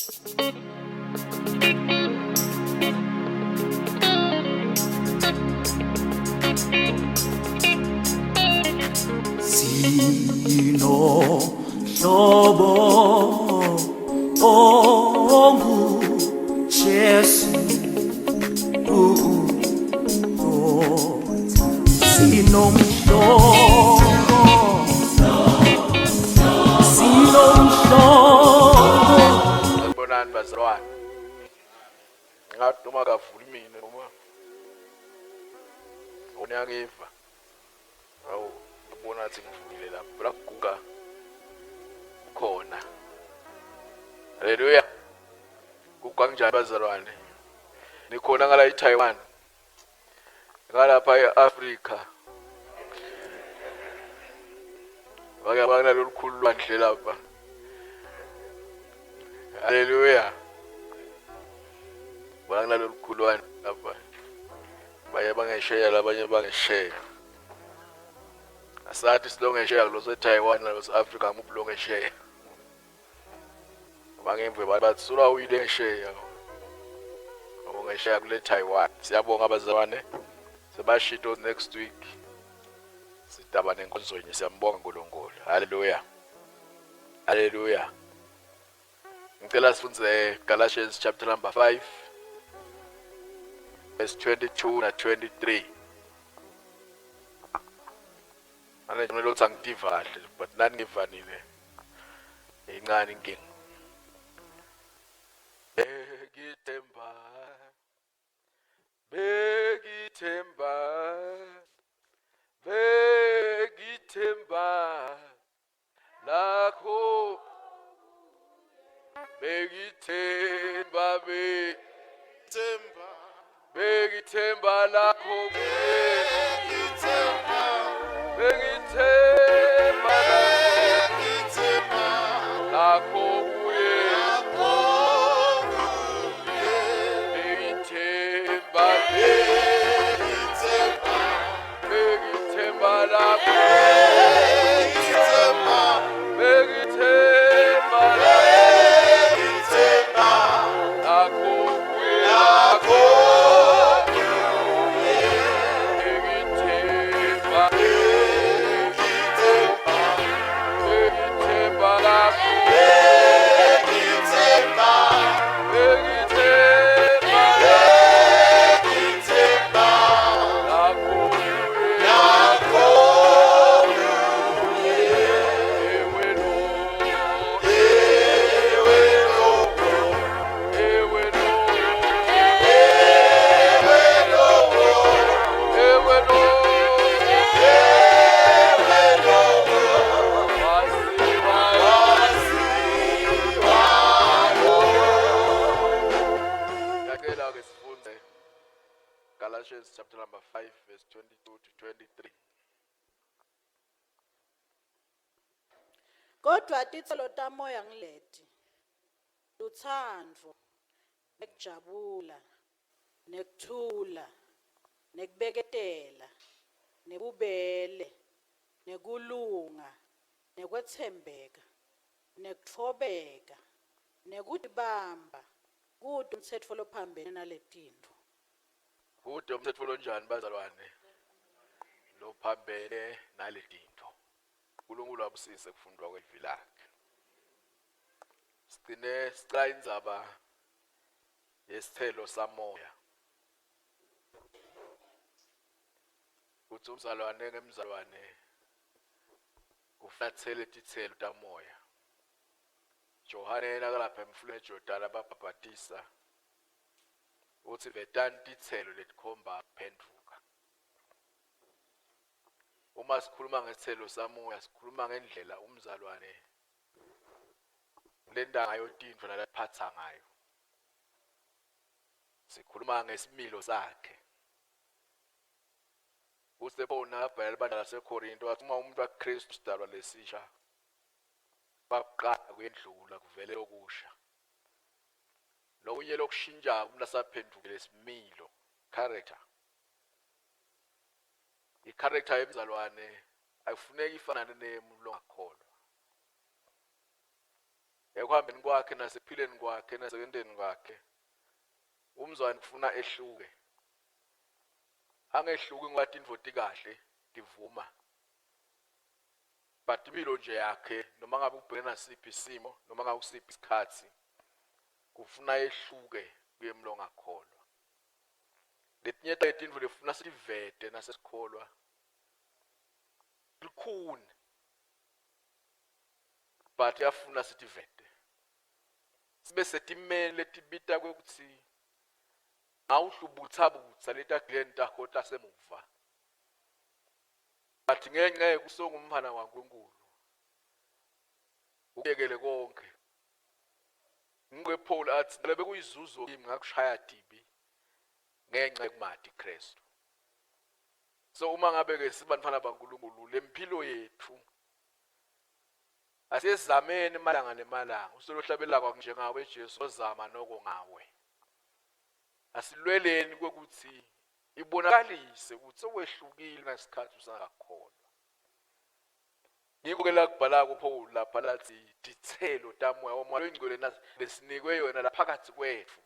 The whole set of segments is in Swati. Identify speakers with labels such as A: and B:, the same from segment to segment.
A: Sino hlobo ongu Jesu sinomhlobo sinomhlobo.
B: Sanibonani bazalwane. Ngathi noma kavuli mina noma uyangiva. Awu ngibona ngathi ngivulile lapho. La kuguga khona. Haleluya. Kuguga kanjani bazalwane? Nikhona ngala eTaiwan. Ngalapha e-Afrika. Bake banalolu khulu lwandle lapha. Haleluya. Banalolu khulu lwandle lapha. Baye bangesheya labanye bangesheya. Asathi silongesheya kulo seTaiwan nalo se-Afrika nguphi longesheya. Bangemve bathi sula uyile ngesheya. Ngesheya kule Taiwan. Siyabonga abazalwane. Sebashito next week. Sidaba nenkonzo yinye siyambonga uNkulunkulu. Haleluya. Haleluya. Ngicela sifunze Galatians chapter number 5 verse 22 na 23. Manje kumele ukuthi angitiva kahle but nani ngivanile. Incane inkinga. Bekithemba Bekithemba Bekithemba lakho bekithemba
C: Themba
B: bekithemba lakho
C: Bekithemba
B: bekithemba
C: Bekithemba
B: lakho kuye
C: lakho
B: bekithemba
C: Bekithemba
B: bekithemba lakho
C: Bekithemba
B: bekithemba
C: Bekithemba
B: lakho kuye
C: lakho
B: bekithemba
C: Bekithemba
B: bekithemba lakho
C: Bekithemba
B: bekithemba
C: Bekithemba
B: lakho kuye
C: lakho
B: ewe lo
C: Ewe lowo
B: ewe lo
C: Ewe lowo
B: ewe lo
C: Ewe lowo
B: wasiwa
C: Wasiwalo
B: Ngiyacela ke sifunde Galatians chapter number 5 verse 22 to 23.
D: Kodwa titselo tamoya ngileti. Lutsandvo, nekujabula, nekuthula, nekubeketela, nebubele, nekulunga, nekwetsembeka, nekutfobeka, nekutibamba. Kute umtsetfo lophambene naletintfo.
B: Kude umthetho lonjani bazalwane lophambene naletinto. uNkulunkulu abusise kufundwa kwelivi lakhe. Sigcine sicela indzaba yesithelo samoya. Kuthi umzalwane ngemzalwane kuflathele titselo tamoya. Johane nakalapha emfuleni eJordani ababhabhatisa uthi vetani titselo letikhomba kuphendvuka. Uma sikhuluma ngesithelo samoya sikhuluma ngendlela umzalwane lenta ngayo tintfo nalaphatsa ngayo. Sikhuluma ngesimilo sakhe. Kutsi Pawulu nakabhalela libandla laseKhorinto watsi uma umuntu waKhristu sidalwa lesisha kwakuqala kuyendlula kuvele lokusha. Lokunye lokushintshako umuntu asaphendvukile similo, character. I-character yemzalwane ayifuneki ifanane neyemuntu longakholwa. Ekuhambeni kwakhe nasekuphileni kwakhe nasekwenteni kwakhe umzwane kufuna ehluke. Angehluki ngoba tintfo tikahle tivuma. But impilo nje yakhe noma ngabe ubhekene nasiphi isimo noma ngabe kusiphi isikhathi kufuna ehluke kuye mlongakholwa. Letinye tintfo lefuna sitivete nasesikholwa lukhuni but yafuna sitivete sibe setimeni letibita kwekutsi ngawuhlubuthabutha letagileni takho tasemuva but ngenxa yekusongumfana waNkulunkulu ukuyekele konke. Ngike Paul athi lebe kuyizuzo kimi ngakushaya tibi ngenxa yokumati Kristu. So uma ngabe ke sibantfwana baNkulunkulu lempilo yethu asizameni malanga nemalanga usolohlabelako njengawe Jesu ozama noko ngawe. Asilweleni kwekuthi ibonakalise ukuthi sewehlukile ngesikhathi usangakholwa. Ngiko-ke la kubhalako Paul lapha lathi tithelo tamoya womoya oyingcwele lesinikwe yona la phakathi kwetfu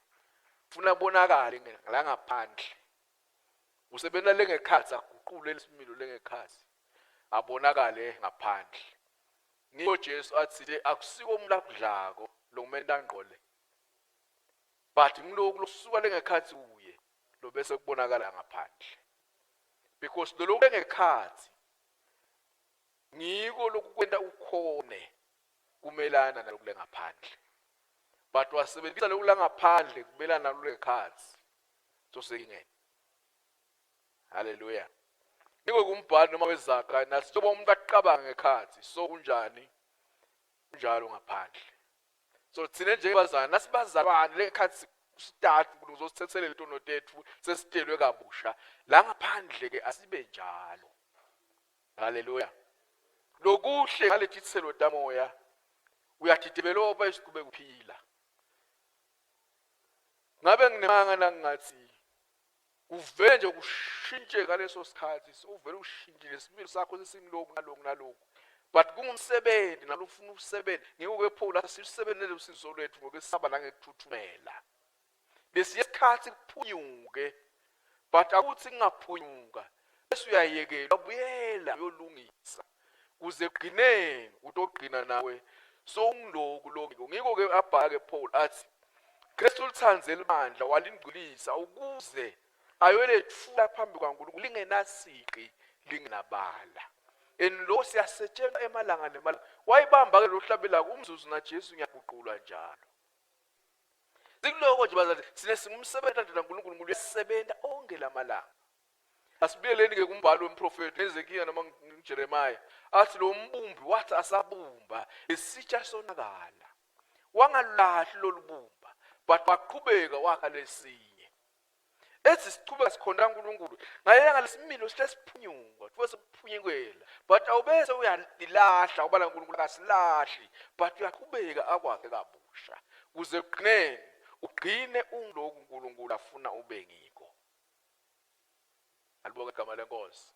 B: funa bonakale la ngaphandle usebenta lengekhatsi aguqule lesimilo lengekhatsi abonakale ngaphandle. Ngiko Jesu athi akusiko umuntu akudlako lokumenta angqole but ngiloku lokusuka lengekhatsi kuye lobese kubonakala ngaphandle because loloku lengekhatsi ngiko lokukwenta ukhone kumelana naloku lengaphandle but wasebenzisa loku langaphandle kumelana naloku lengekhatsi sosekingeni. Haleluya. Ngiko kumbhalo noma wezaga nasijoba umuntu aqabanga ngekhathi so kunjani kunjalo ngaphandle. So thina njengabazalwane nasibazalwane lekhathi start uNkulunkulu uzosithethelela itono tethu sesitelwe kabusha la ngaphandle ke asibe njalo. Haleluya. Lokuhle ngalethi thelo tamoya uyathi-developa isiqhubeka uphila. Ngabe nginemanga nangingathi kuvele nje kushintshe ngaleso sikhathi sewuvele ushintshile isimilo sakho sesingiloku naloku naloku but kungumsebenzi nalo ufuna usebenze ngeke Paul asisebenzele usizo lwethu ngokwesaba nangekuthuthumela lesiye sikhathi kuphunyuke but akuthi kungaphunyuka bese uyayekela ubuyela uyolungisa kuze kugcineni utogcina nawe sowungiloku lokho. Ngiko-ke abhake Paul athi Kristu ulithandze libandla walingcwelisa ukuze ayolethula phambi kwaNkulunkulu lingenasici lingenabala. And lo siyasetshenzwa emalanga nemalanga. Wayibamba-ke lo hlabelako umzuzu naJesu ngiyaguqulwa njalo. Sikuloko nje bazali sine singumsebenzi nje naNkulunkulu uNkulunkulu uyasebenza onke lamalanga. Asibuyeleni-ke kumbhalo wemprofethi Hezekiya noma Jeremiah athi lo mbumbi wathi asabumba lesitsha sonakala wangalahli lolubumba but waqhubeka wakha lesinye ethi siqhubeka sikhonta uNkulunkulu ngayeka lesimilo sihle siphunyuka futhi siphunyukela but awubese uyalilahla ubala uNkulunkulu akasilahli but uyaqhubeka akwakhe kabusha kuze kugcineni ugcine ungiloku uNkulunkulu afuna ube ngiko. Alibonge igama lenkosi.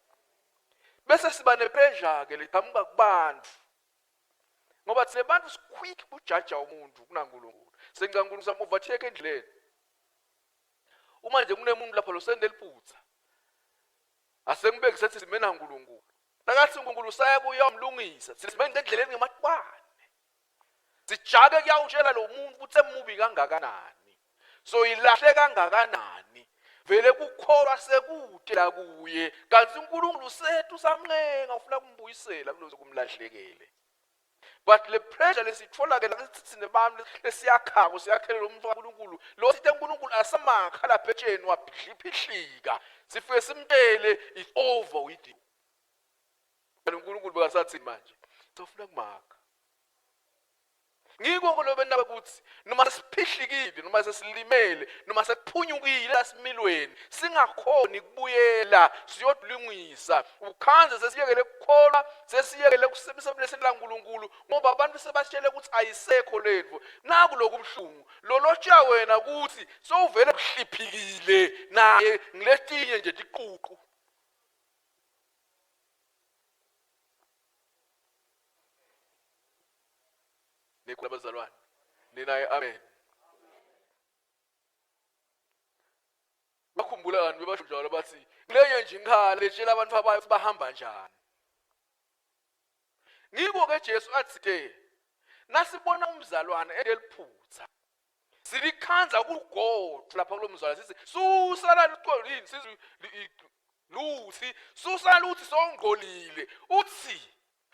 B: Bese siba nepressure ke liqhamuka kubantu. Ngoba thina bantu siquick kujaja umuntu kunaNkulunkulu. Sengica uNkulunkulu sami overtake endleleni. Uma nje kunemuntu lapha losende liphutha. Asengibeke sethi sime naNkulunkulu. Nakathi uNkulunkulu usaya kuyomlungisa. Sime endleleni ngematwane. Sijake kuyawutshela lo muntu ukuthi emubi kangakanani. So ilahle kangakanani. Vele kukholwa sekude la kuye kanti uNkulunkulu sethu usamncenga ufuna kumbuyisela kulozo kumlahlekele. But le pressure lesithola ke la sithi nebami lesiyakhako siyakhela lo muntu kaNkulunkulu lo sithe uNkulunkulu asamakha lapha etsheni waphihliphihllika sifike simtshele it's over with you. uNkulunkulu bekasathi manje sofuna kumakha ngiko ke lobe ukuthi noma sesiphihlikile noma sesilimele noma sekuphunyukile esimilweni singakhoni kubuyela siyodlungisa ukhanze sesiyekele ukukholwa sesiyekele kusebenzisa laNkulunkulu ngoba abantu sebatshele ukuthi ayisekho lento naku lokubuhlungu lolotsha wena ukuthi sowuvele kuhliphikile naye ngiletinye nje tiququ Nikhula bazalwane. Nina amen. Bakhumbula kanti bebasho njalo bathi kulenye nje inkhala letshela abantu abayo bahamba njani. Ngiko ke Jesu athi ke nasibona umzalwane eliphutha silikhanza kugodo lapha kulo mzalwane sithi susa la yini sithi luthi susa luthi songqolile uthi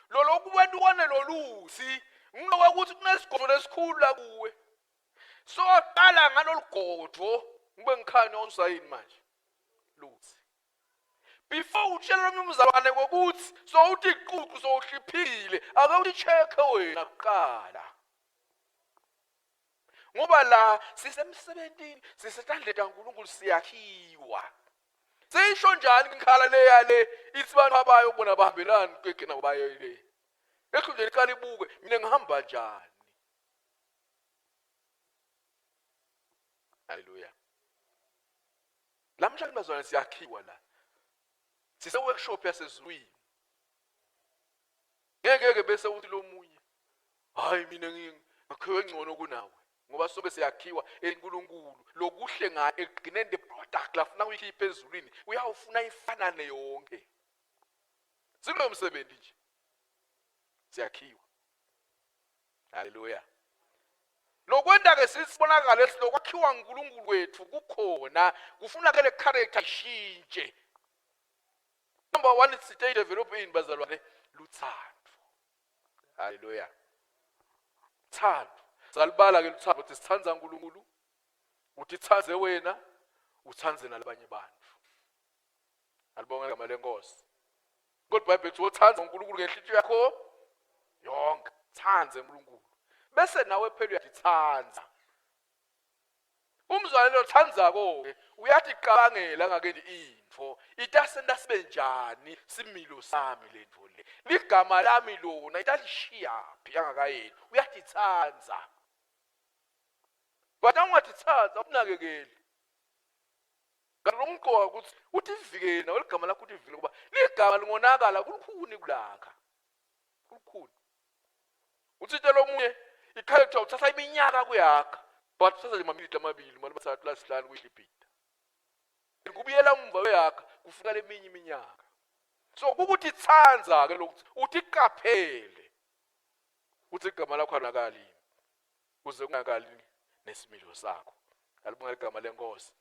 B: loloku wena ubone loluthi ngiloko ukuthi kunesigodo lesikhulu la kuwe soqala ngalolu godo ngibe ngikhanya usayini manje luthi before utshela omnye umzalwane ngokuthi sowuthi iququ sowuhliphile ake uthi check wena kuqala ngoba la sisemsebentini sisetandleni kaNkulunkulu siyakhiwa seyisho njani inkhala leya le ithi abantu abayo bona bahambelani kwegena bayo le ehlunjeni iqala ibuke mina ngihamba njani. Haleluya. Lamhlanje bazalwane siyakhiwa la, sise workshop yasezulwini. Ngeke ke bese uthi lomunye hayi mina ngakhiwe ngcono kunawe, ngoba sobe siyakhiwa eNkulunkulu lokuhle ngayo ekugcineni the product lafuna uyikhiphe ezulwini uyawufuna ifanane yonke. Sikulo msebenzi nje siyakhiwa. Haleluya. Lokwenta ke sisibonakala esilokwakhiwa uNkulunkulu wethu kukhona kufuna ke le character ishintshe. Number 1 site develop in bazalwane luthando. Haleluya. Thando. Salibala ke luthando ukuthi sithanda uNkulunkulu, uthi thathe wena, uthandze nalabanye abantu. Alibonge igama lenkosi. Kodwa iBhayibheli lithi uthanda uNkulunkulu ngenhliziyo yakho yonke. Thande uNkulunkulu. Bese nawe phela uyadithanda. Umzalwane othandzako ke uyathi cabangela ngakeni info itasenta sibe njani similo sami lento le ligama lami lona italishiyaphi angakayeni uyadithanda. But ungathithatha unakekeli. Kanti lomqoka ukuthi utivikele nawe ligama lakho utivikele ngoba ligama lingonakala kulukhuni kulakha. Kulukhuni. Uthinte lomunye i-character uthatha iminyaka kuyakha but uthatha nje amamiliti amabili mali bathathu lasihlanu kuyidlibhida. Kubuyela umva uyakha kufika leminye iminyaka. So kukuthi tsandza ke lokuthi uthi qaphele uthi igama lakho alakali kuze kungakali nesimilo sakho. Alibonga igama lenkosi.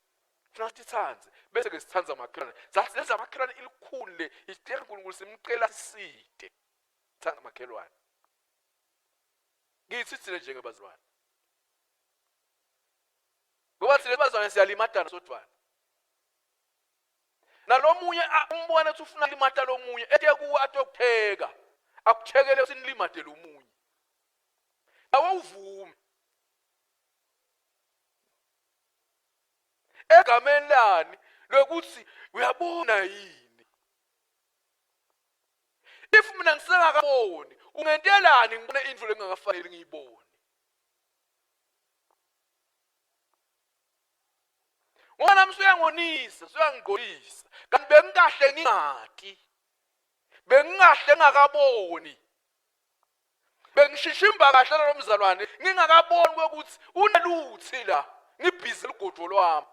B: Funa sithandze bese ke sithandza amakhelwane. Sathi lezi amakhelwane ilikhulu le isicela uNkulunkulu simcela side. Thanda amakhelwane. Ngithi thina njengebazalwane. Ngoba thina bazalwane siyalimadana sodwana. Nalomunye umbona ukuthi ufuna limata lomunye ethe kuwe atokutheka. Akuthekele sinilimade lomunye. Nawe uvume. Egameni lani lokuthi uyabona yini? If mina ngisengakaboni ungentelani ngibone into lengakafanele ngiyibone? Ngoba nami suyangonisa, suyangigqolisa. Kanti bengikahle ngingati. Bengingahle ngakaboni. Bengishishimba kahle lo mzalwane ngingakaboni ukuthi uneluthi la ngibhizi lugodo lwami.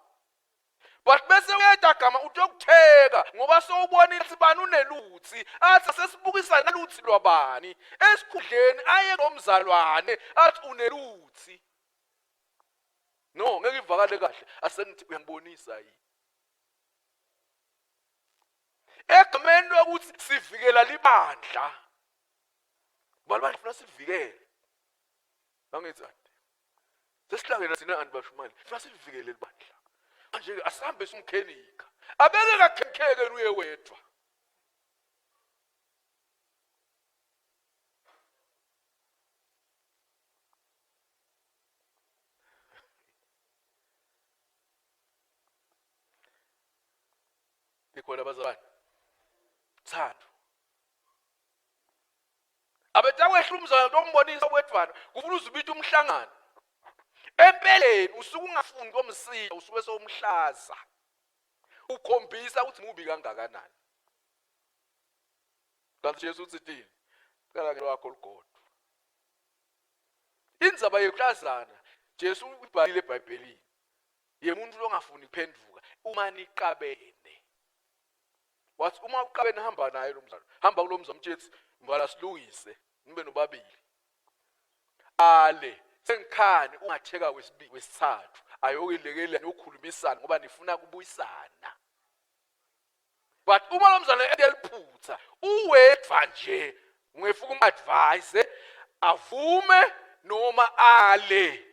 B: But bese uyeda gama utokutheka ngoba sowubonile ukuthi bani uneluthi athi sesibukisa naluthi lwabani esikhundleni aye nomzalwane athi uneluthi. No, ngeke ivakale kahle asengithi uyangibonisa yini. Egameni lokuthi sivikela libandla. Ngoba libandla funa sivikele. Angithi anti. Sesihlangene thina anti bashumayeli, funa sivikele libandla. Manje ke asihambe simkhenika. Abeke kakhenkheke uye wedwa. Ikhona bazalwane. Thando. Abetakwehla umzalwane tombonisa wedvwana kufuna uzubita umhlangano. Empeleni usuke ungafuni komsila usuke sewumhlaza. Ukhombisa ukuthi mubi kangakanani. Kanti Jesu uthi thini? Cela ke lwakho lugodo. Indzaba yekuhlazana Jesu ubhalile eBhayibhelini yemuntu longafuni kuphenduka uma niqabene. Wathi uma uqabene hamba naye lo mzalo. Hamba kulo mzalo umtshethi mbala silungise nibe nobabili. Ale sengikhani ungatheka wesibili wesithathu ayokilekelela nokhulumisana ngoba nifuna kubuyisana. But uma lo mzalwane eliphutha uwedwa nje ungefuka umadvise avume noma ale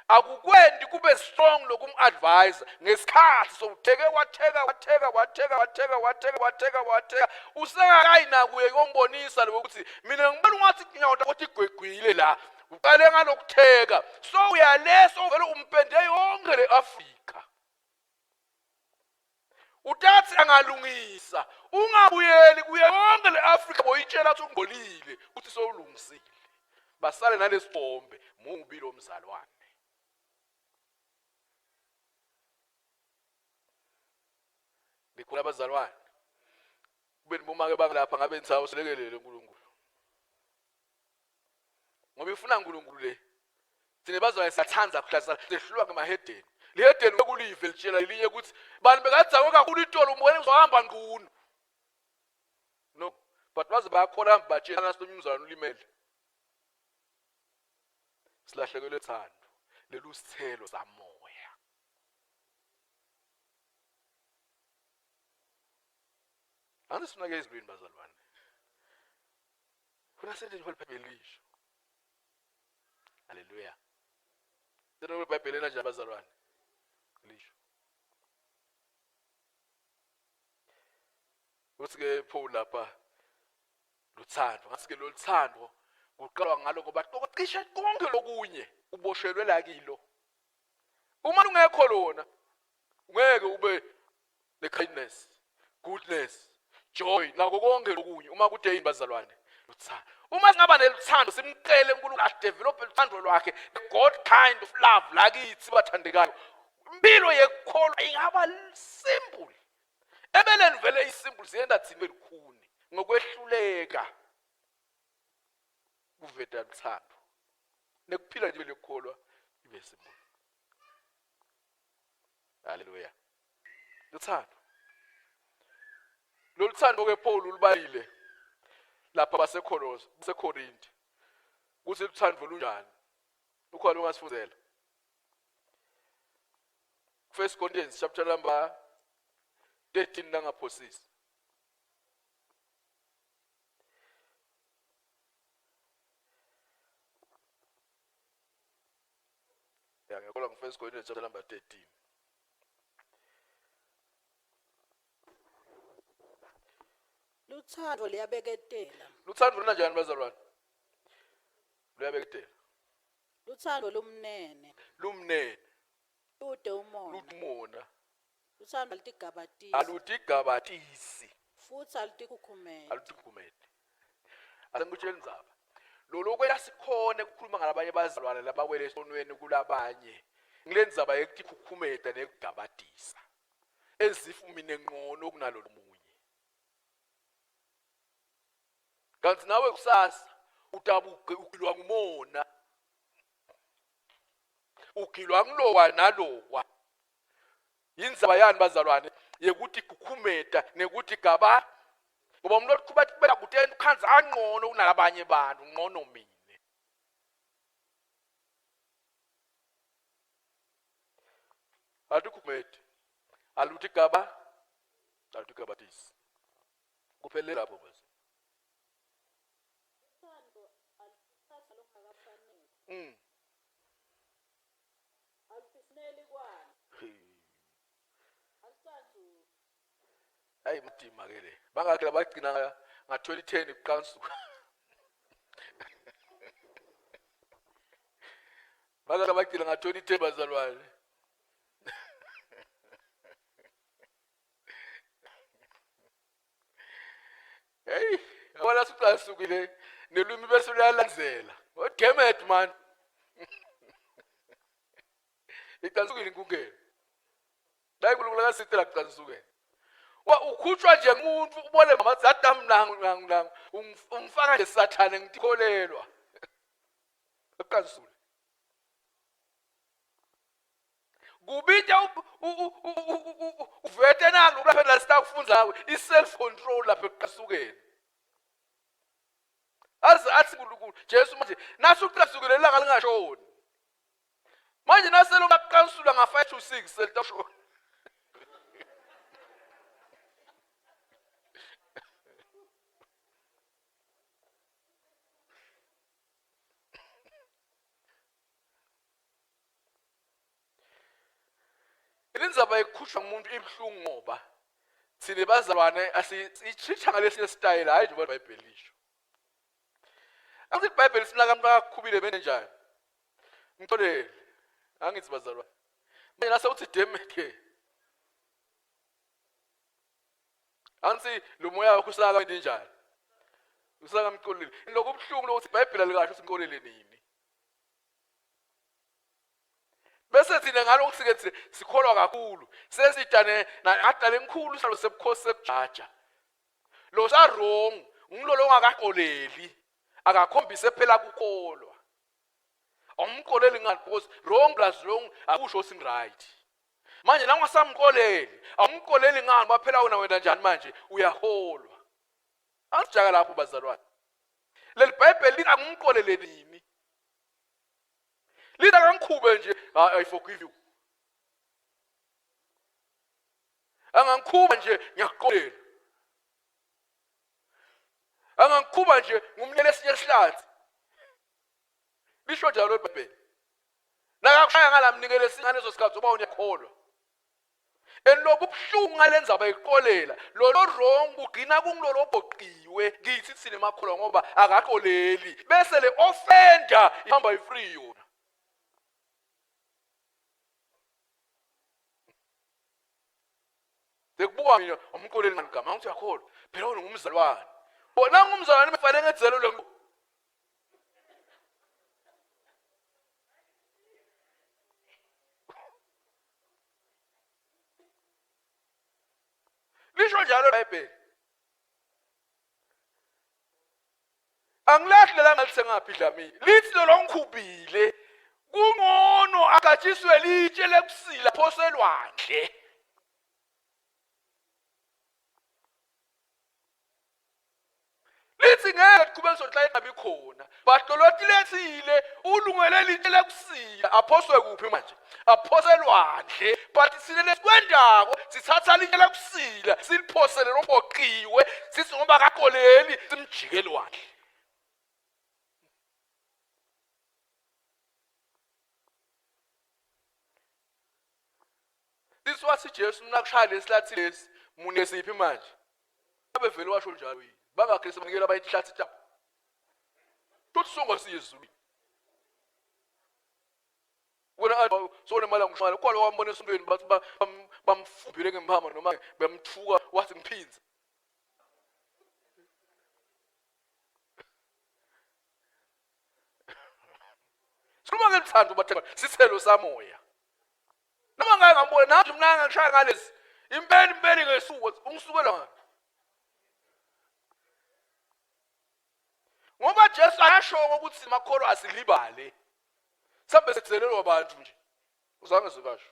B: akukwendi kube strong lokum-advise ngesikhathi sowutheke watheka watheka watheka watheka watheka watheka watheka usengakayi nakuye kuyombonisa lo ukuthi mina ngibona ungathi inyawo takho igwegwile la uqale ngalokutheka so uyaleso uvele umpende yonke le Afrika Utathi angalungisa ungabuyeli kuye yonke le-Afrika boyitshela ukuthi ungcolile ukuthi sowulungisile. Basale nalesibombe mubi lo mzalwane. Nikhula abazalwane. Kube nibomake bangalapha ngabe nithawu silekelele uNkulunkulu. Ngoba ifuna uNkulunkulu le. Thina bazalwane siyathanda kuhlasela sehlulwa ngemahedeni. Lihedeni bekulive litshela lelinye ukuthi bantu bekadzakwe kakhulu itolo umbone uzohamba ngqunu. No, but baze bayakhola hamba batshela naso umzalwane ulimele. Silahlekelwe thando lelu sithelo samoya. Anzi sifuna ke ezulwini bazalwane. Funa senze nje iBhayibheli lisho. Haleluya. Sena iBhayibheli lena nje abazalwane. Lisho. Uthi ke Paul lapha luthando. Ngathi ke loluthando kuqalwa ngalo ngoba cishe konke lokunye uboshelwe la kilo. Uma lungekho lona ungeke ube ne-kindness goodness joy nako konke lokunye uma kude yini bazalwane luthando uma singaba neluthando simcele uNkulunkulu adevelop uthando lwakhe the god kind of love lakithi bathandekayo impilo yekukholwa ingaba simple ebeleni vele isimple siyenda thina elikhuni ngokwehluleka kuveta luthando nekuphila nje lekukholwa ibe simple Haleluya. Luthando. Lolu thando ke Paul ulibalile lapha baseKholose, baseKorinte. Kuthi luthando lunjani? Ukhona ungasifundela. First Corinthians chapter number 13 nangaphosisi. Ya ngiyakholwa ngu-First Corinthians chapter number 13.
D: Luthando luyabeketela.
B: Luthando luna njani bazalwane? Luyabeketela.
D: Luthando lumnene.
B: Lumnene.
D: Lude umona.
B: Lude umona.
D: Luthando alutigabatisi.
B: Alutigabatisi.
D: Futhi alutikhukhumete.
B: Alutikhukhumete. Asengikutshela indzaba. Lolo kwela sikhone ukukhuluma ngalabanye bazalwane labawele esonweni kulabanye. Ngile ndzaba yekutikhukhumeta nekugabatisa. Ezifu mina ngqono kunalolu munye. Kanti nawe kusasa utabuke ugilwa ngumona. Ugilwa ngulowa nalowa. Yindzaba yani bazalwane yekuthi khukhumeta nekuthi gaba ngoba umuntu oqhuba kubeka kutena ukhanza angqono kunalabanye bantu ngqono mina. Aluthi khukhumete aluthi gaba aluthi gabatisi kuphelele lapho bese.
D: Alufisineli kwalo. Alucansuki.
B: Hayi mdima ke le. Bangakhe labagcina nga 2010 kuqansuka. Bangakhe labagcina nga 2010 bazalwane. Hey, yabona suqasukile nelwimi bese uyalandzela. Oh damn it man. Iqasukile inkungelo. La inkulunkulu akasithela kuqasukela. Wa ukhutshwa nje umuntu ubone mama zadam nangu nangu nangu ungifaka nje sathane ngikholelwa. Uqasule. Kubita uvete nalo lapha la sitakufundza ngawe i-self control lapha ekuqasukeni. Aze athi uNkulunkulu Jesu manje nasuqasukile ilanga lingashoni. Manje naselo baqansula nga 5 to 6 selitashona. Indzaba yekukhutshwa ngumuntu ibuhlungu ngoba thina bazalwane asiyitreat ngalesi style hayi nje iBhayibheli lisho. Akuthi iBhayibheli sinaka umuntu akakukhubile bene njani. Ngixolele. Angithi bazalwane. Manje nase uthi damn it ke. Angithi lo moya wakho usaka njani? Usaka mxolele. Lokho kubuhlungu lokuthi iBhayibheli alikasho ukuthi ngixolele nini. Bese thina ngalokhu sike sikholwa kakhulu. Sesidane ngadala enkhulu isalo sebukhosi sekujaja. Lo sa wrong, ngilolo ongakaxoleli. Akakhombise phela kukholwa. Awumxoleli ngani because wrong plus wrong akusho ukuthi right. Manje la ungasamxoleli, awumxoleli ngani ngoba phela wena wena njani manje uyaholwa. Asijaka lapho bazalwane. Leli Bhayibheli lithi angumxolele nini? Lithi akangikhube nje, I forgive you. Angangikhuba nje ngiyakuxolela. Angangikhuba nje ngumnikele esinye isihlathi. Lisho njalo iBhayibheli. Nakakushaya ngalamnikele esinye ngaleso sikhathi uba uyakholwa. And lokhu buhlungu ngalenza bayiqolela lolo wrong kugcina kungilolo obhoqiwe kithi thina makholwa ngoba akaxoleli bese le offender ihamba ifree yona. Sekubuka mina umxoleli ngigama ngithi uyakholwa phela wena ngumzalwane. Bona ngumzalwane befanele ngedzelo lo Lisho njalo iBhayibheli. Angilahli lela ngalisengaphi Dlamini. Lithi lolo ngikhubile. Kungcono agatshiswe litshe lekusila phoselwandle. Lithi ngeke liqhubeke sonhla ingabi khona. But lolothi lethile ulungele litshe lekusila aphoswe kuphi manje? Aphoselwandle. But sine lesikwendako sithatha litshe lekusila siliphosele lomboqiwe sithi ngoba akaxoleli simjike elwandle. This wathi Jesu mina kushaya lesilathi lesi mune siphi manje? Abe vele washo njalo yini? Bangakhe sebanikela abayihlathi tabo. Futhi sonke siye ezulwini. Wena sonemali angishaya kwalo wambona esontweni bathi bamfumbile ngemphama noma bemthuka wathi ngiphinze. Sikhuluma ngeluthando bathenga sithelo samoya. Noma ngake ngambona nami mina ngishaya ngalezi. Impela impela ngesuku ungisukela ngaphi? Ngoba Jesu akasho ukuthi makholwa asilibale. Sambe sethelelwa abantu nje. Uzange sikasho.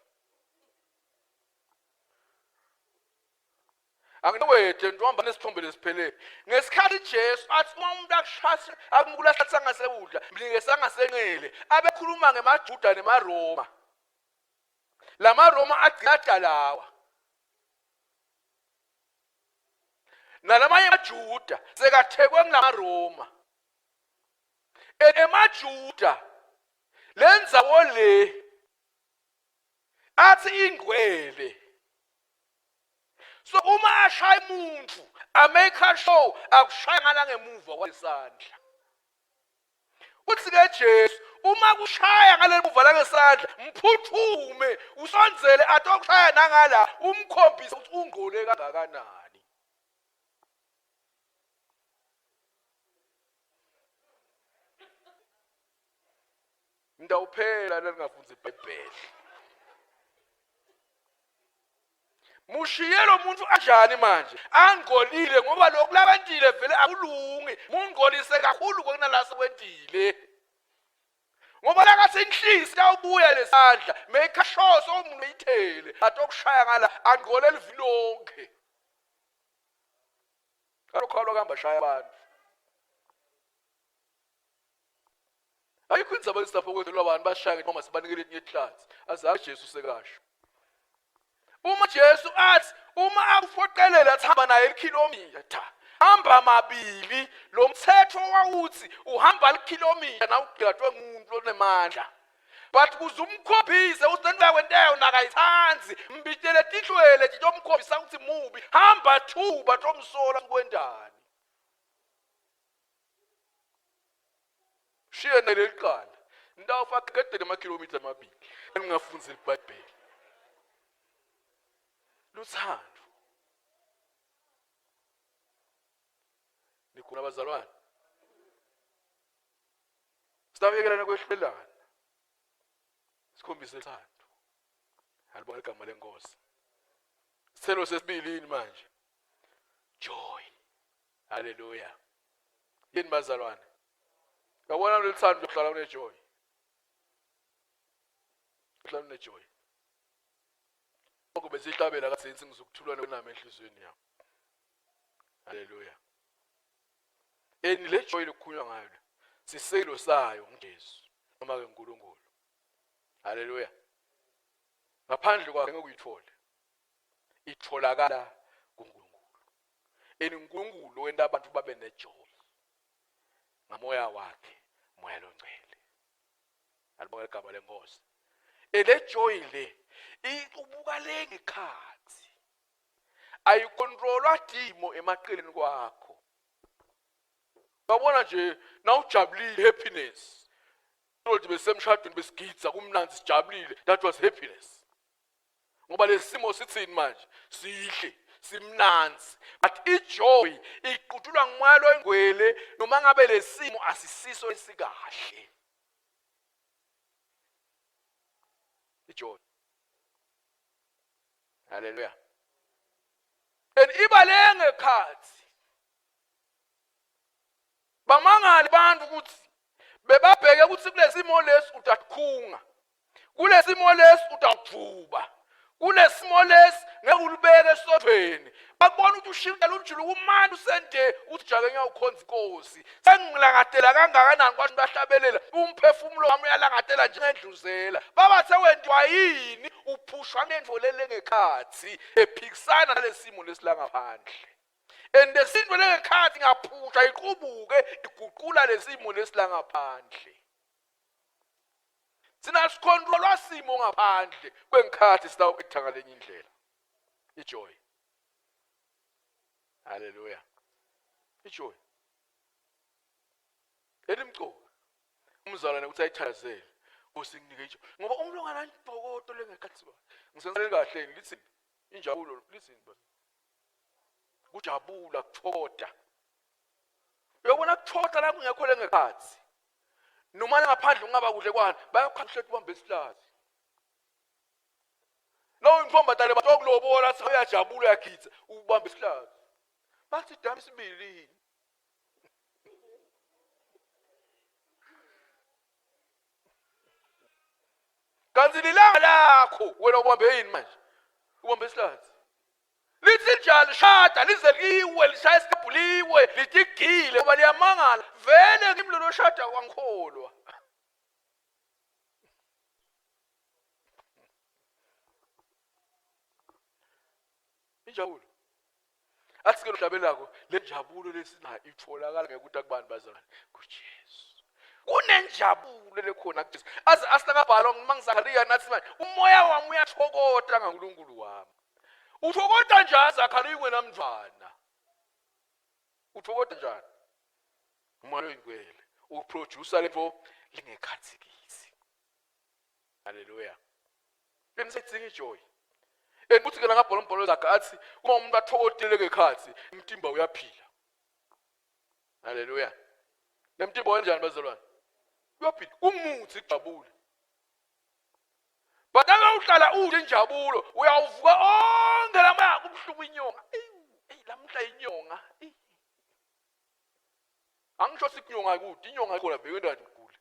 B: Anginowethe ntohamba nesithombe lesiphelele. Ngesikhathi Jesu athi uma umuntu akushasa akumkulahla sangasekudla, mlinge sangasenxele, abekhuluma ngemaJuda nemaRoma. LamaRoma agcina adalawa. Nalamanye amaJuda sekathekwe ngulamaRoma. EmaJuda lendzawo le athi ingcwele so uma ashaya umuntu amake sure akushaya ngala ngemuva kwesandla uthi ke Jesu uma kushaya ngaleli muva langesandla mphuthume usondzele atokushaya nangala umkhombise ukuthi ungqole kangakanani Ngidawuphela lengafundzi iBhayibheli. Mushiye lo muntu anjani manje? Angcolile ngoba lokhu labantile vele akulungi. Mungcolise kakhulu kunala sekwentile. Ngoba nakathi inhlisi yawubuya lesandla, make sure somuntu uyithele, atokushaya ngala angqole livilonke. Kalokho kuhamba shaya abantu. Ayikho indzaba esapho kwethu abantu bashaya noma sibanikele elinye ihlanzi. Azange Jesu sekasho. Uma Jesu athi uma akufoqelela athi hamba naye likhilomitha hamba mabili lo mthetho wawuthi uhamba likhilomitha nawugilatwe ngumuntu onemandla but kuze umkhombise ukuthi lento yakwenteyo nakayithandi mbitele tihlwele titomkhombisa ukuthi mubi hamba thuba tomsola kwendani shiye naleli qanda nitawufa qedele amakhilomitha amabili ningafunzi libhayibheli luthando nikhona abazalwane sitabekelana kwehlulelana sikhombise uthando alibonga igama lenkosi sithelo sesibili yini manje joy haleluya yini bazalwane yabona lolu thando uhlala unejoy uhlala unejoy lokho besihlabela kathi ngizokuthula nami enhliziyweni yami haleluya eni le joy lokukhulunywa ngayo la siselo sayo nguJesu noma ke uNkulunkulu haleluya ngaphandle kwakhe ngeke uyithole itholakala kuNkulunkulu eni uNkulunkulu wenta abantu babe nejoy ngamoya wakhe moya longcwele alibonge igama lenkosi ele joy le iqubuka le ngekhathi ayikontrolwa dimo emaqeleni kwakho uyabona nje nawujabulile happiness Lord besemshadweni besigidza kumnandi sijabulile that was happiness ngoba lesimo sithini manje sihle simnanzi but ijoy iqutshulwa ngumoya loyingwele noma ngabe lesimo asisiso esikahle ijoy haleluya and iba lengekhathi bamangale abantu ukuthi bebabheke ukuthi kulesimo lesi utakhunga kulesimo lesi utawujuba kulesimo lesi ngeke ulubeke esodweni bakubona ukuthi ushintshela umjuluko umane usende uthi jake ngiyawukhonza inkosi sengilangatela kangakanani kwasho bahlabelela umphefumulo wami uyalangatela njengendluzela babathe wentiwa yini uphushwa ngendvo lelengekhathi ephikisana nalesimo lesilangaphandle and lesinto lengekhathi ngaphusha iqubuke iguqula lesimo lesilangaphandle Thina sikhontrolwa simo ngaphandle kwengikhathi sitawu-ektha ngalenye indlela. Ijoy. Haleluya. Ijoy. Elimcoka. Umzalwane ukuthi ayithazele. Nkosi nginike ijoy. Ngoba umuntu onganantokoto lengekhathi ngisenzeleni kahle lithi injabulo lithini baba. Kujabula kuthokoda. Uyobona kuthokoda la kungekho lengekhathi. Noma ngaphandle ungaba kuhle kwani bayakukhahle ubambe isihlathi. Lowo intombazane batokulobola athi uyajabula uyagidza ubambe isihlathi. Bathi dami isibili. Kanti lilanga lakho wena ubambe yini manje? Ubambe isihlathi. Lithi njalo shada lize liwe lishaya isigubhu liwe litigile ngoba liyamangala vele kimi lolo shada kwangikholwa. Injabulo. Athi ke lohlabelako le njabulo lesinayo itholakala ngekuthi akubani bazalwane kuJesu. Kunenjabulo lekhona kuJesu. Aze asinakabhalwa ngimangizakariya nathi manje umoya wami uyathokota ngaNkulunkulu wami. Uthokota njani Zakariya ungenamntwana? Uthokota njani? Umoya oyingcwele uproducer lento lingekhathikisi. Haleluya. Benisedinga ijoy. And kuthi ke ngabhala umbhalo zakhe athi uma umuntu athokotile ngekhathi umtimba uyaphila. Haleluya. Nemtimba wenjani bazalwane? Uyaphila. Umuthi kujabule. But ake uhlala udla injabulo uyawuvuka onke lamaya kubuhlungu inyonga. Eyi lamhla inyonga. Angisho sithi inyonga kude, inyonga ikhona bheke ndani ugule.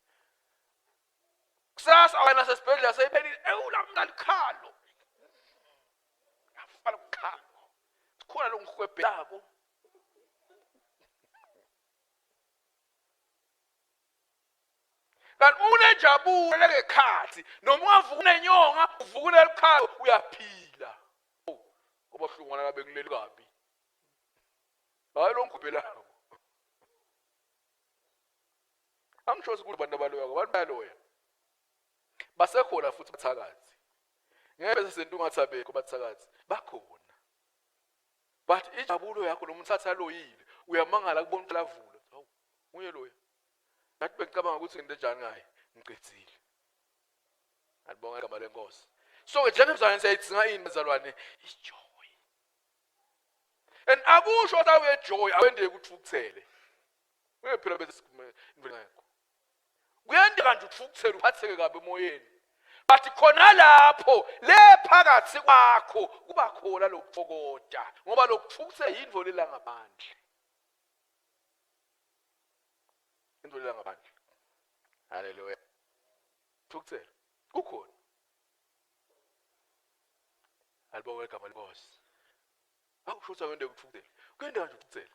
B: Kusasa wena sesibhedlela seyiphelile, ewula mntalikhalo. Afana kukhalo. Sikhona lo ngihwebhelako. Kanti unenjabulo lengekhathi noma ungavuka unenyonga uvuka unelikhalo uyaphila. Oh, ngoba hlungwana labe ngileli kabi. Hayi lo ngihwebhelako. Angisho ukuthi kunabantu abaloyako, abantu bayaloya. Basekhona futhi bathakathi. Ngeke bese sento ungathi abekho bathakathi, bakhona. But injabulo yakho noma uthatha aloyile, uyamangala kubona ukuthi lavula. Hawu, nguye loya. Ngathi bengicabanga ukuthi ngento enjani ngaye, ngiqedile. Alibonga igama lenkosi. So ke njengemzalwane siyayidzinga ini bazalwane? Ijoy. And akusho ukuthi awuye joy awendeke uthukuthele. Ngeke phela bese ngekho. Kuyenzeka nje uthukuthele uphatheke kabi emoyeni. But khona lapho le phakathi kwakho kuba khona lokuthokoda ngoba lokuthukuthela yinto lela ngaphandle. Into lela ngaphandle. Hallelujah. Thukuthela kukhona. Alibonge igama lenkosi. Akusho ukuthi awende ukuthukuthela. Kuyenzeka nje uthukuthele.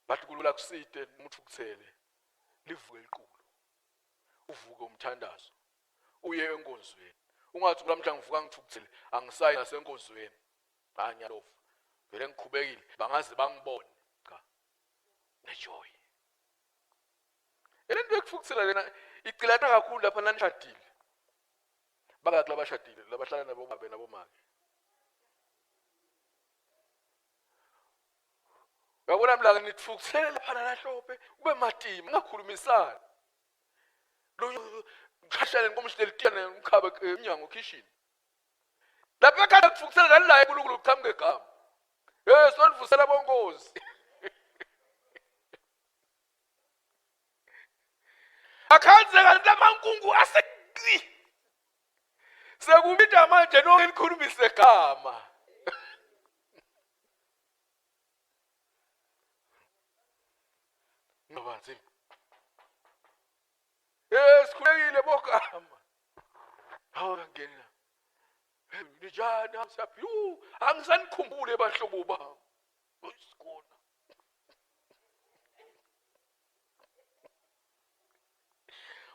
B: Bathi kulula kusite uma uthukuthele livuke iqulo. Uvuke umthandazo. Uye enkonzweni. Ungathi kulamhla ngivuka ngithukuthele angisayi nasenkonzweni. Hayi ngiyalova. Vele ngikhubekile bangaze bangibone. Cha. Nejoy. Lento yokuthukuthela lena igcilana kakhulu lapha nanishadile. Bangaki labashadile labahlala nabo babe nabomake. Uyabona mlaka nithukuthele lapha nalahlophe kube matima ningakhulumisani. Lo khashane nkomshile litiyane umkhabe emnyango kitchen. Lapha ekhaya kuthukuthela nalilaye uNkulunkulu uqhamuke igama. Eh sonivusela bonkosi. Akhanzeka lamankungu asekli. Sekubida manje nonke nikhulumise gama. Ngoba nzi. Eh sikhulekile bogama. Hawu ngena la. Hey ninjani siyaphila. Angisanikhumbule bahlobo bami. Uyisikona.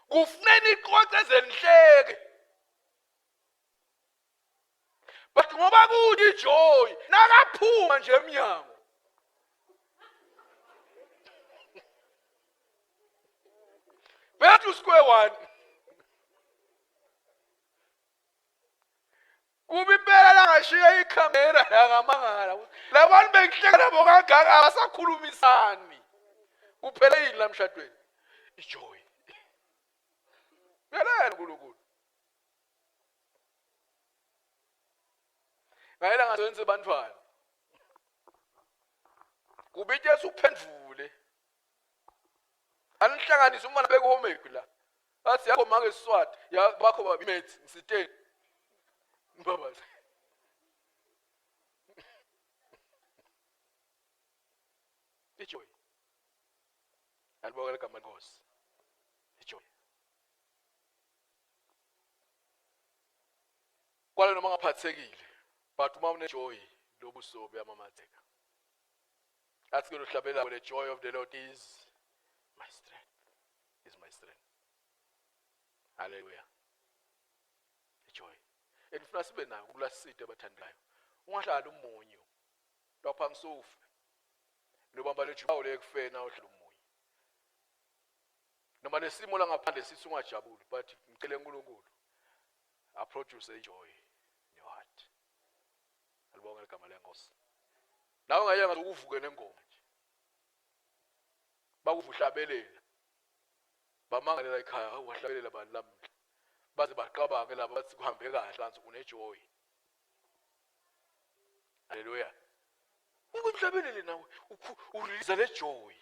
B: Kufuneka iqoqe zenihleke. But ngoba kude ijoy nakaphuma nje emnyango. Back to square one. Kubi impela la ngashiya ikhamera la ngamangala. Labantu bengihleka nabo kangaka abasakhulumisani. Kuphele yini la mshadweni? Ijoy. Uyalela uNkulunkulu. Ngayela ngasenze bantwana. Kubi Jesu uphendvule. Anihlanganise uma nabeka homework la. Bathi yakho make Swati, ya bakho babi maths ngisiteni. Baba. Ijoy. Alibonga igama lenkosi. Ijoy. Kwale noma ngaphathekile but uma unejoy lobuso buyamamatheka. Athi ke lohlabela the joy of the Lord is my strength. Is my strength. Hallelujah. Joy. Endifuna sibe nayo kulaside abathandayo. Ungahlali umunyu. Lapha ngisufe. Nobamba lejuba lekufena uhlala umunyu. Noma lesimo la ngaphandle sithi ungajabuli but ngicela uNkulunkulu a produce a joy in your heart. Alibonga igama lenkosi. Nawe ungayeka ngathi uvuke nengoma nje. Bakuva uhlabelela. Bamangalela ekhaya, hawu wahlabelela bani lamuhla. Baze baqabange laba bathi kuhambe kahle kanti unejoy. Haleluya. Ukuhlabelele nawe urelease le joy.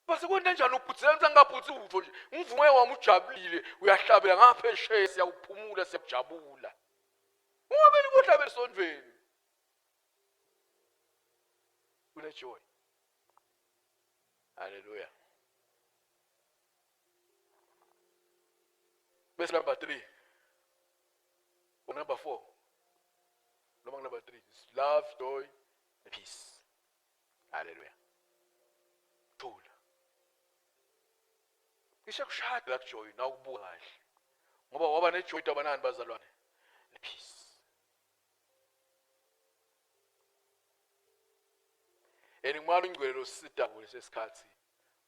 B: Base kwenta njani ubhutsela ukuthi angabhutsi utho nje. Ngivume wami ujabulile uyahlabela ngaphesheya siyakuphumula siyajabula. Ungabeli kuhlabela esontweni. Unejoy. Haleluya. Bese number 3 or number 4 noma number 3 is love, joy and peace. Hallelujah. Thula. Cishe kushada la kujoy nawukubuka kahle. Ngoba waba nejoy tabanani bazalwane? Nepeace. And ngimali ungcwele losita kulesikhathi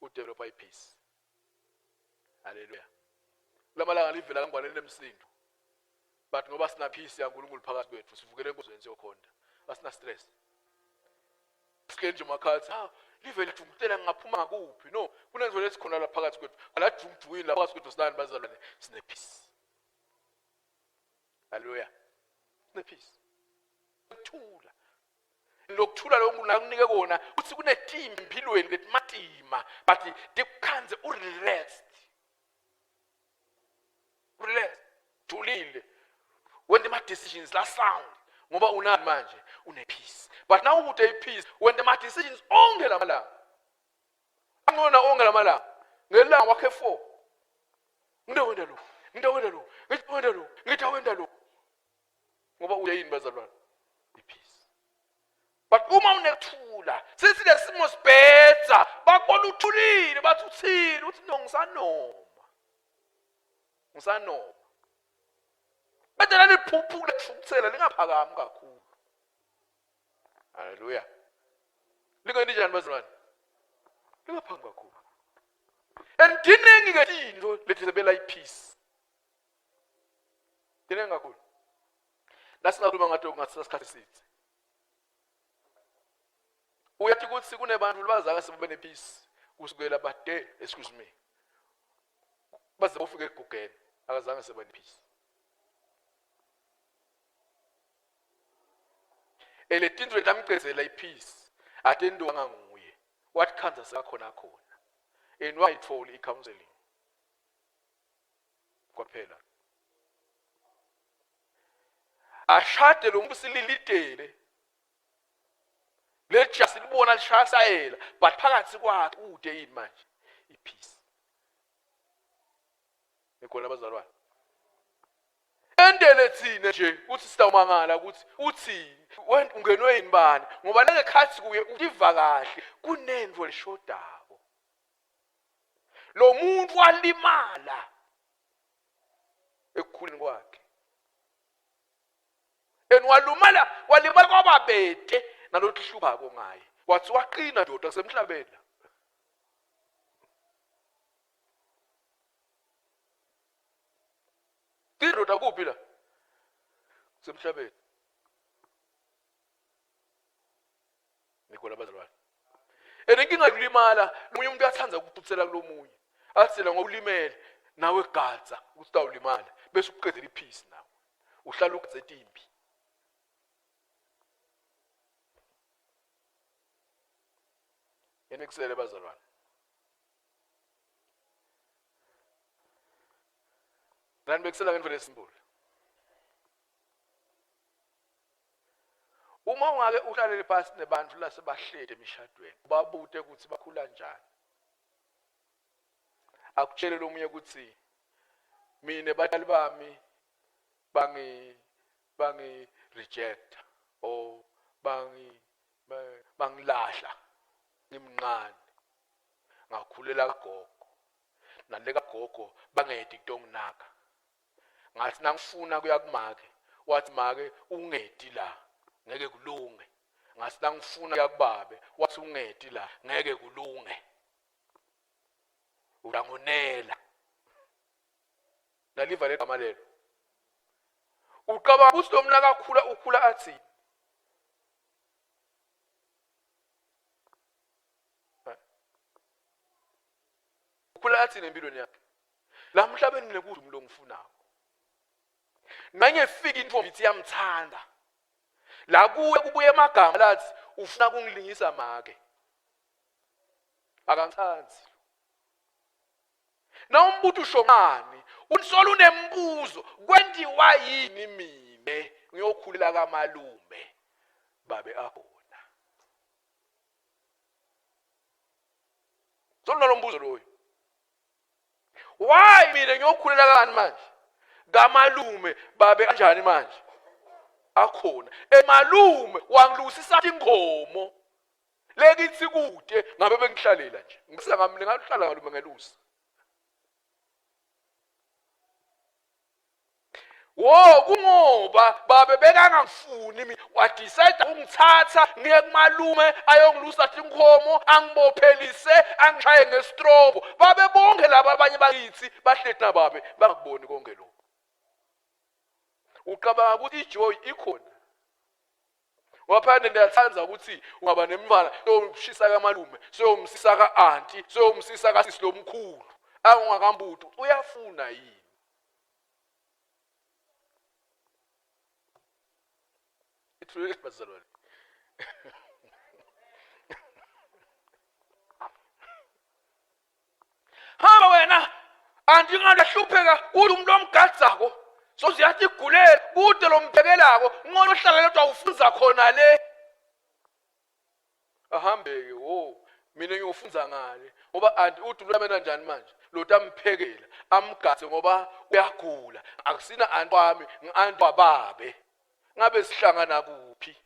B: udevelopa ipeace. Haleluya. Kulamalanga livela kangwane linemsindo. But ngoba sina peace yaNkulunkulu phakathi kwethu sivukele enkonzweni siyokhonta. Asina stress. Sihleli nje makhathi, ha live lijungutela ngingaphuma ngakuphi? No, kunento lesikhona la phakathi kwethu. La jungujungwini la phakathi kwethu sinani bazalwane? Sine peace. Haleluya. Sine peace. Kuthula. Lokuthula lokhu nakunike kona uthi kunetimbi empilweni letimatima but tikukhandze urelaxed. Relax. Thulile. Wente ama decisions la sound ngoba unani manje une peace. But now ude ipeace wente ama decisions onke lamalanga. Angona onke lamalanga. Ngelanga wakhe 4. Ngidawenda lo. Ngidawenda lo. Ngidawenda lo. Ngidawenda lo. Ngoba uyayini bazalwane? Ipeace. But uma unekuthula sithi lesimo sibhedza bakubona uthulile bathi uthini uthi no ngisanoma. Ngisanoma. Bese laliphuphu lethukuthela lingaphakami kakhulu. Haleluya. Lingenti njani bazalwane? Lingaphakami kakhulu. And diningi ke into lethebela ipeace. Diningi kakhulu. Lasingakhuluma ngato kungathatha isikhathi eside. Uyathi ukuthi kunebantu labazaka sebebe nepeace kusukela bade excuse me. Baze bofika egugeni akazange sebe nepeace. Eletinto letamcedzela ipeace atentiwanga nguye. Wathi sekakhona khona. And wayithola i-counseling. Kwaphela. Ashade lo muntu sililidele. Leli silibona lishaya sayela but phakathi kwakhe ude yini manje? Ipeace. Nikhona bazalwane. Endele thina nje ukuthi sitawumangala ukuthi uthi wena ungenwe yini bani ngoba lengekhathi kuye utiva kahle kunento leshodako. Lo muntu walimala ekukhuleni kwakhe. And walumala walimala kwababete nalokuhluphako ngaye. Wathi waqina ndoda kusemhlabeni la. Indoda kuphi la? Kusemhlabeni. Nikhona bazalwane. And inkinga yokulimala, lomunye umuntu uyathanda ukuthuthela kulomunye. Athi la ngokulimele nawe gadza ukuthi utawulimala bese uqedela ipeace nawe. Uhlala ugadze timbi. Yena kusele bazalwane. Nani bekusela ngento lesimbulu. Uma ungake uhlalele phansi nebantu lasebahleli emishadweni, ubabute ukuthi bakhula njani. Akutshele lomunye ukuthi mina batali bami bangi bangi reject or bangi bangilahla ngimncane ngakhulela kagogo nale kagogo bangedi kutonginaka ngathi nangifuna kuya kumake wathi make ungedi la ngeke kulunge ngathi nangifuna kuya kubabe wathi ungedi la ngeke kulunge uyangonela naliva legama lelo ucabanga ukuthi lo mnaka akhula ukhula athi ukhula athini empilweni yakhe la mhlabeni mina kude umuntu ongifunako nangefika intombi ithi iyamthanda la kuye kubuye amagama lathi ufuna kungilingisa make akangithandi na umbuto usho ngani unsola unembuzo kwendiwa yini mine ngiyokhulela kamalume babe akhona solunalo mbuzo loyo why mina ngiyokhulela kani manje? Kamalume babe kanjani manje? Akhona. Emalume wangilusisa inkomo. Lekithi kude ngabe bengihlalela nje. Ngisa ngami ngahlala malume ngelusa. Wo kungoba babe bekangangifuni mina wadecide ungithatha ngiye kumalume ayongilusa tinkomo angibophelise angishaye ngestrobo babe bonke laba abanye bakithi bahleti nababe bangakuboni konke lokho ucabanga ukuthi ijoy ikhona Waphande ndiyathanda ukuthi ungaba nemntwana soyomshisa kamalume soyomsisa ka-anti soyomsisa kasisi lomkhulu angungakambuti uyafuna yini ithulele bazalwane hamba wena anti ngandahlupheka kude umuntu omgadzako soze yathi igulela kude lomphekelako nqono ohlala yedwa ufunza khona le ahambeke wo mina ngiyofunza ngale ngoba anti uthi ulamela njani manje lo tamphekela amgadze ngoba uyagula akusina anti wami ngi-anti wababe ngabe sihlangana kuphi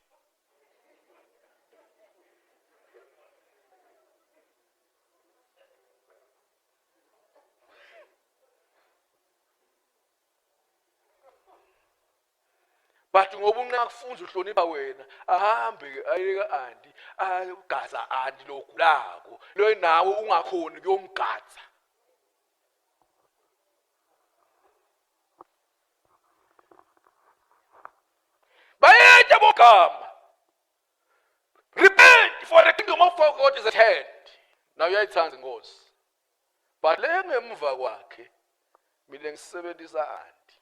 B: but ngoba unqa kufunza uhlonipha wena ahambe ayeke anti ayogaza anti logulako lo nawe ungakhoni kuyomgaza bayethe bogama repent for the kingdom of God is at hand now uyayithanda inkosi but le ngemva kwakhe mina ngisebenzisa anti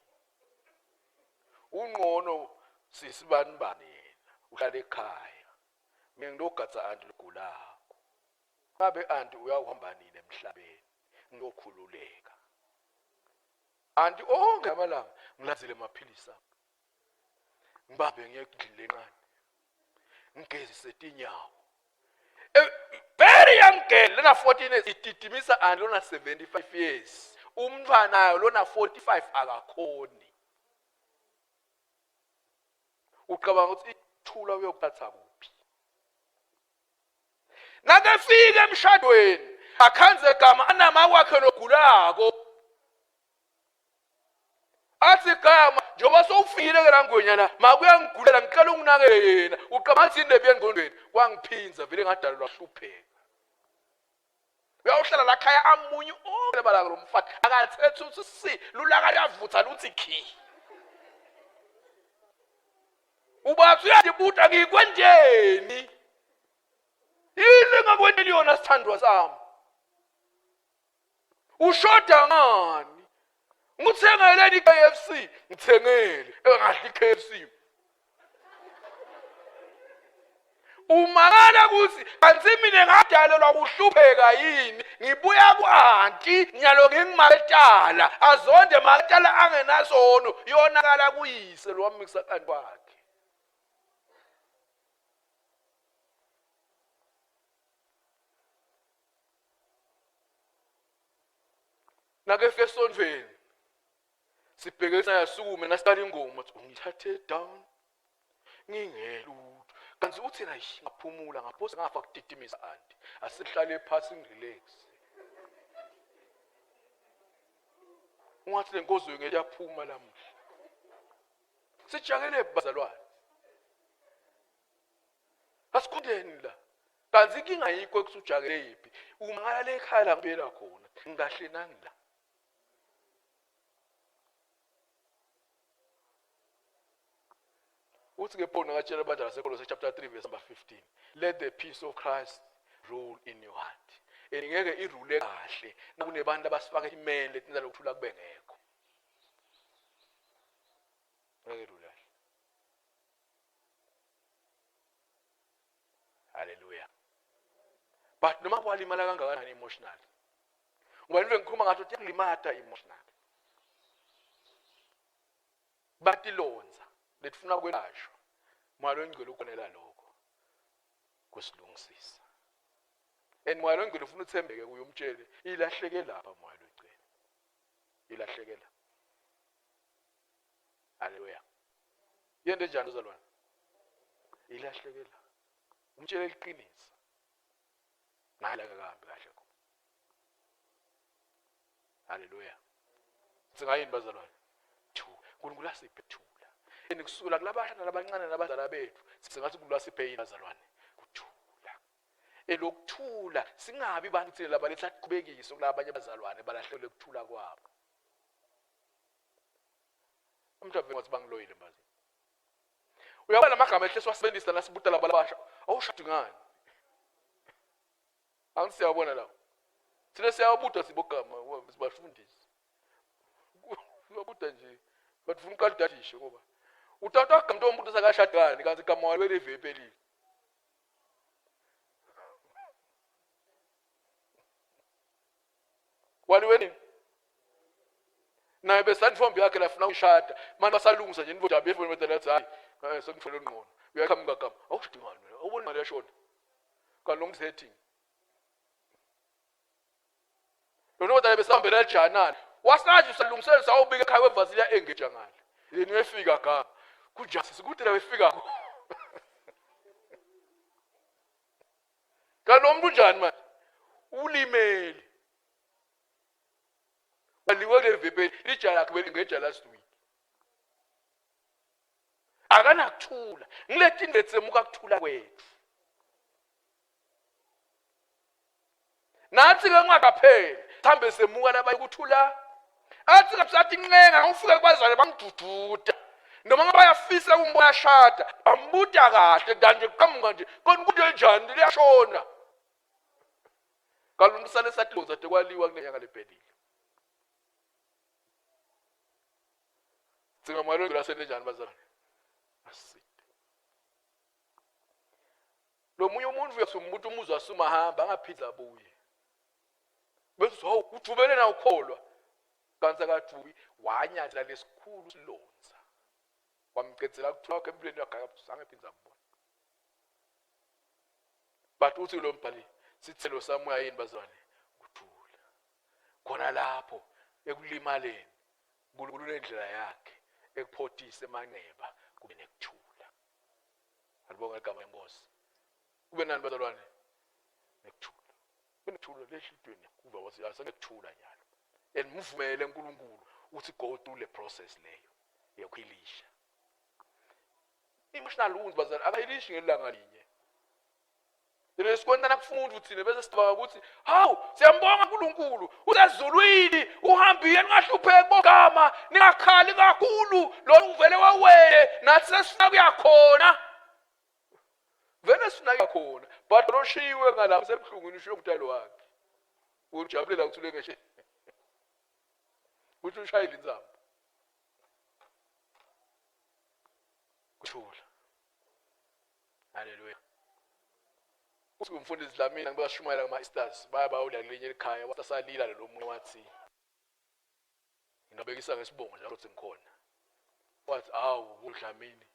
B: unqono sisibani bani yena uhlala ekhaya mina ngilogadza anti logulako ngabe anti uyawuhamba nini emhlabeni ngiyokhululeka anti onke amalanga ngilandzele amaphilisi ami ngibambe ngiye endlini lencane ngigezise tinyawo eh, very young girl lona 14 years ididimisa and lona 75 years umntwana lona 45 akakhoni ucabanga ukuthi ithula uyokuthatha kuphi nakefika emshadweni akhanze gama anama wakhe logulako athi gama njengoba sowufikile ke la ngwenya la makuyangigulela ngicela unginakele yena uqama athi indebe yengqondweni kwangiphinza vele ngadalelwa hlupheka uyawuhlala la khaya amunye onke balaka lo mfana akathethe uthi si lulaka luyavutha luthi khi ubathi uyandibuta ngikwenjeni yini engakwenteli yona sithandwa sami ushoda ngani ngithengeleni i-KFC ngithengele engadli i-KFC umangala ukuthi kanti mina ngadalelwa kuhlupheka yini ngibuya ku-anti nyalo ngingumaketala azonde maketala angenasono yonakala kuyise lo wamikisa kanti wakhe Nakefika esontweni sibheke sayasukume nasiqala ingoma uthi ungithathe down ngingelutho kanti uthi na ngaphumula ngaphosa ngafa kudidimisa anti asihlale phasi ngirelax ungathi lenkozo ngeke yaphuma lamuhla sijakele bazalwane Asikhundeni la. Kanti inkinga ayikho ekusujakele yiphi. Umangala le ekhaya la ngibuyela khona. Ngikahle nangila. Uthi ke Paul nakatshela abantu baseKolose chapter 3 verse number 15, let the peace of Christ rule in your heart. And ngeke irule kahle nakunebantu abasifaka imele etinza lokuthula kube ngekho. Ngeke irule kahle. Hallelujah. But noma kwalimala kangakanani emotionally. Ngoba into engikhuluma ngathi uthi kulimata emotionally. Batilonza letifuna kwelashwa. Moya longcwele ukonela lokho kusilungisisa. And moya longcwele ufuna uthembeke kuye umtshele ilahleke lapha moya longcwele. Ilahleke la. Haleluya. Yento enjani uzalwane? Ilahlekela. Umtshele iqiniso. Ngala kakambi kahle khona. Haleluya. Singayini bazalwane? Thula. uNkulunkulu asiphe thula. And kusukela kulabasha nalabancane nabazala bethu singathi uNkulunkulu asiphe yini bazalwane? Kuthula. Elokuthula singabi bantu thina labaletha kuqhubekise kulabanye abazalwane balahlelwe ukuthula kwabo. Umuntu avele wathi bangiloyile mbazi. Uyabona lamagama ehle siwasebenzisa nasibuta laba labasha. Awushadi ngani? Angithi siyawabona lawo. Thina siyawabuta sibogama sibafundisi. Uyabuta nje. But ufuna uqala ngoba utata wagama umuntu sakashadani kanti igama walwele iphelile. Waliwe nini? Naye besanifombi yakhe lafuna ukushada. Manje basalungisa nje indoda befuna bedala yathi hayi eh, sengithole ngqono. Uyaqhamuka gama. Awushidi ngani wena? Awuboni imali yashona. Kanti lo msetting. Lo ndoda besihambela janani. Wasaje usalungisela sawubika ekhaya wevasilia engeja ngale. Yena uyefika ga. Kunjani sikude la wefika. Kanti lo muntu unjani manje? Ulimele. Waliwe kule vepeli lija lakhe belingeja last week. Akanakuthula. Ngilethi indetsemuka kuthula kwethu. Nathi ke ungakapheli sihambe semuka laba ukuthula. Athi kabusathi ncenga ufike kubazali bamdududa. Noma ngabe bayafisa ukumbona shada, ambuta kahle kanje kuqhamuka nje kona ukuthi enjani liyashona. Kanti umuntu usale sathi zade kwaliwa kunenyanga lephelile. Singamalungelo asenenjani bazalwane? Aside. Lo munye umuntu uyasumumuntu umuzwa asumahamba angaphinde abuye. Bese hawu ujubele na ukholwa. Kanti akajubi wanyathela lesikhulu silonza. Wamcedzela kuthula kwakhe empilweni yakhe akazange aphinde akubona. But uthi lo mbhali sithelo samoya yini bazalwane? Kuthula. Khona lapho ekulimaleni uNkulunkulu unendlela yakhe ekuphotisa emanxeba kube nekuthula. Alibonge igama lenkosi. Kube nani bazalwane? Nekuthula. Kube nekuthula lehlidweni kuba wathi asenekuthula nyalo. And mvumele uNkulunkulu uthi go through the process leyo yokuhilisha. Emotional wounds bazalwane akayilishi ngelanga linye. Lelo sikwenta nakufunda thina bese sicabanga ukuthi hawu siyambonga uNkulunkulu usezulwini uhambile ningahlupheki bogama ningakhali kakhulu lo uvele wawele nathi sesifuna kuya khona vele sifuna kuya khona but loshiwe ngalapho sebuhlungwini ushiwe umdalo wakhe ujabulela ukuthi ulengeshe ukuthi ushayile insambo kuthula. Haleluya. Uthi umfundisi Dlamini ngibashumayela ngama Easters baya bawula kulinye ekhaya wasalila lo munye wathi ngingabekisa ngesibongo njalo ukuthi ngikhona. Wathi awu uDlamini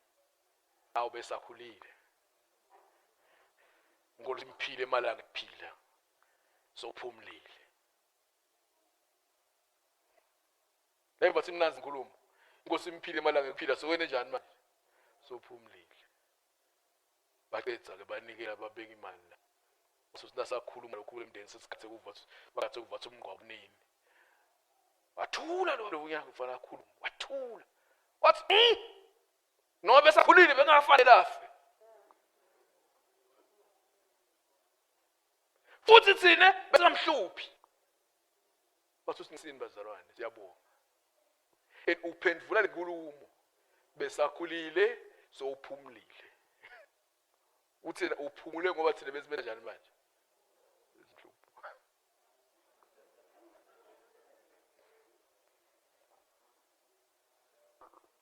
B: awu besakhulile. Ngolo imphile emalanga kuphila. Sophumlile. Leva simnanzi inkulumo. Inkosi imphile emalanga ekuphila sokwenze njani manje? Sophumlile. Baqedza ke banikela babeka imali la. So sinasakhuluma lokhu emndeni sesikhathi kuva bakathi kuva umngcwabo nini. Wathula lo unyaka kufanele akhulume. Wathula. Wathi mm! noma besakhulile bengafanele afe. Futhi thina besingamhluphi. Bathi usinisini bazalwane siyabonga. And uphendvula lenkulumo besakhulile sowuphumulile. Uthi uphumule ngoba thina besimele njani manje? Izinhlupho.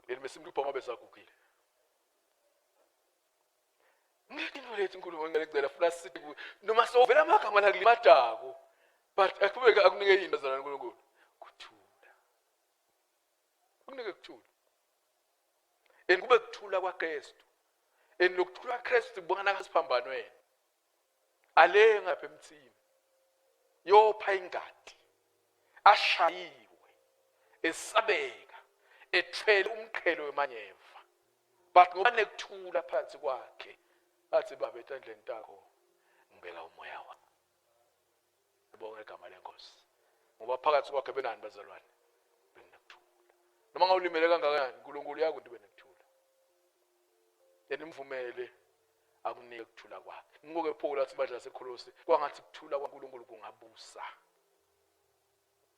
B: Yena besimhlupha ngoba besagugile. Ngeke lethu inkulumo ngicela funa sithi noma sovela amagama la kulimadako but aqhubeke akunike yini bazalwane uNkulunkulu kuthula akunike kuthula and kube kuthula kwaKristu and lokuthula kwaKristu kubonakala kasiphambanweni ale ngapha emthini yopha ingadi ashayiwe esabeka. Ethwele umqhele wemanyeva. But ngoba nekuthula phansi kwakhe, athi baba etandleni takho ngibeka umoya wami. Sibonge igama lenkosi. Ngoba phakathi kwakhe benani bazalwane? Benekuthula. Noma ngawulimele kangakanani, uNkulunkulu uyakwenta ube nekuthula. Yena imvumele akunike ukuthula kwakhe. Ngike Paul athi bandla laseKholosi kwangathi ukuthula kwaNkulunkulu kungabusa.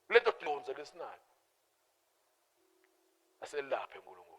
B: Lento donze lesinayo. Aselaphe uNkulunkulu.